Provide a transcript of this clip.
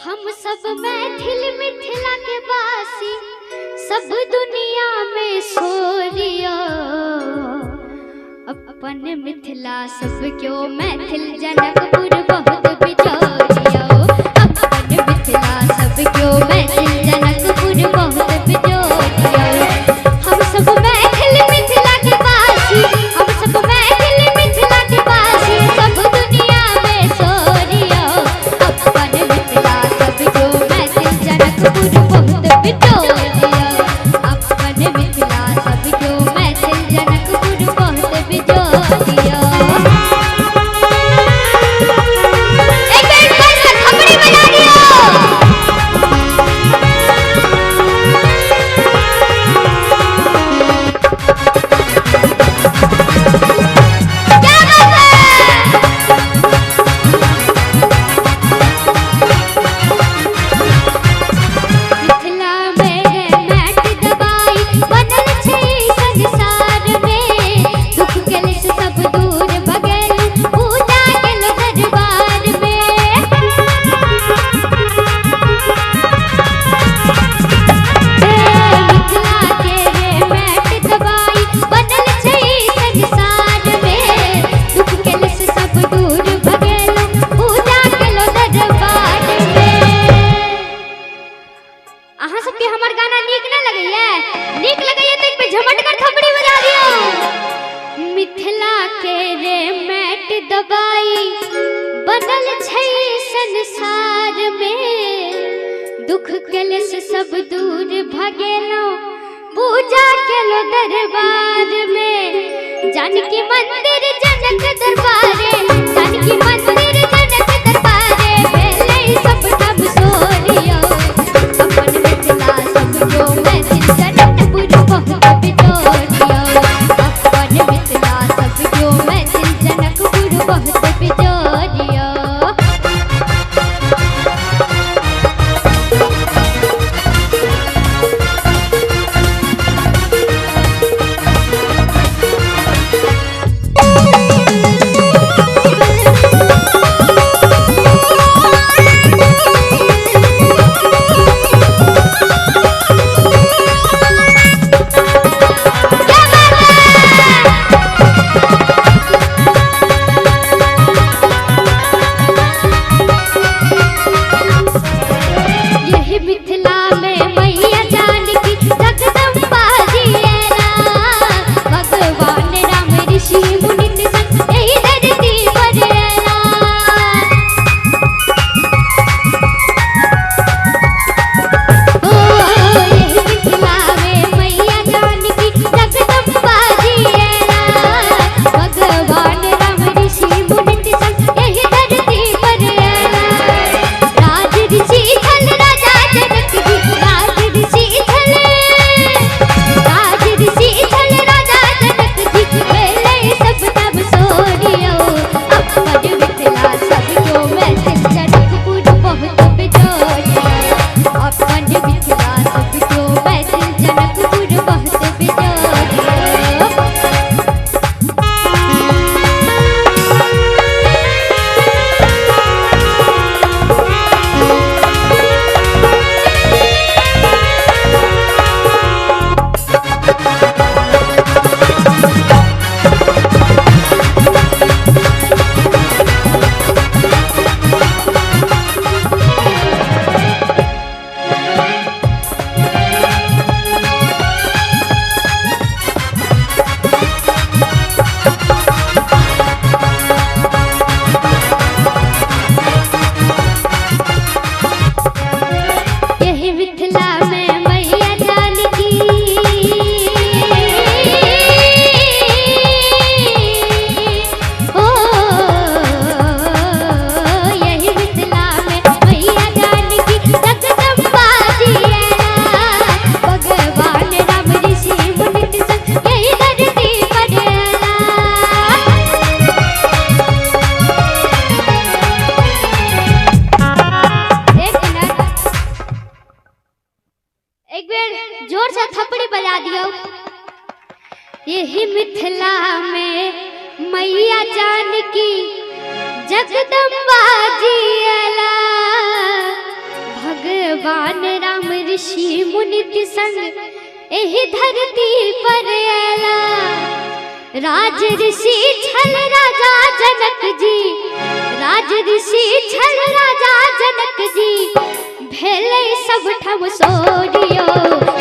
हम सब मैथिल मिथिला के वासी, सब दुनिया में सोरिया। अपन मिथिला सब क्यों मैथिल जनकपुर बहुत बिजोरिया। अपन मिथिला सब क्यों मैथिल जनकपुर बहुत बिजोरिया। हम सब मैथिल मिथिला के वासी, हम सब मैथिल मिथिला के वासी, सब दुनिया में सोरिया। अपन मिथिला सब क्यों मैथिल जनकपुर बहुत बिजोरिया। अपन मिथिला सब क्यों मैथिल जनकपुर बहुत बिजोरिया। एक बेर बस थपड़ी बजा दियो। क्या बात है। मिथिला में है मैट दवाई बनल छै संसार में, दुख कलेश सब दूर भगेल पूजा गेल दरबार में। मिथिला के रे मैट दवाई बनल छै संसार में, दुख कलेश सब दूर भगेल पूजा गेल दरबार में। अहाँ सबके हमर गाना नीक न लगैया? नीक लगैया तो एक बेर झमटगर थपड़ी बजा दियौ। मिथिला के रे मैट दवाई बनल छै संसार में, दुख कलेश सब दूर भगेलौ पूजा केलो दरबार में। जानकी मंदिर जनक दरबारे, जानकी मंदिर जनक दरबारे, भेलै सब ठाम सोरियो। अपन मिथिला सब क्यों मैथिल जनकपुर बहुत बिजोरियो। अपन मिथिला सब क्यों मैथिल जनकपुर बहुत बिजोरियो। क्या बात है। यही मिथिला में मैया जानकी जगदम्बा जी एला, भगवान राम ऋषि मुनि संग एही धरती पर एला। ओ यही मिथिला में मैया जानकी जगदम्बा जी एला, भगवान राम ऋषि मुनि संग एही धरती पर एला। राज ऋषि छल राजा जनक जी, राज ऋषि छल, राज ऋषि छल राजा जनक जी, भेलै सब तब सोरियो। अपन मिथिला सब क्यों मैथिल जनकपुर बहुत बिजोरियो। अपन मिथिला सब क्यों मैथिल जनकपुर बहुत बिजोरियो। यही मिथिला में मैया जानकी, ओ यही मिथिला में मैया जानकी जगदम्बा जी एला, भगवान राम ऋषि मुनि संग यही धरती पर एला। एक मिनट, एक बेर जोर से थपड़ी बजा दियो। यही मिथिला में मैया जानकी जगदम्बा जी एला, ऋषि मुनि संग एहि धरती पर आला। राज ऋषि छल राजा जनक जी, राज ऋषि छल राजा जनक जी, भेलै सब ठाम सोरियो।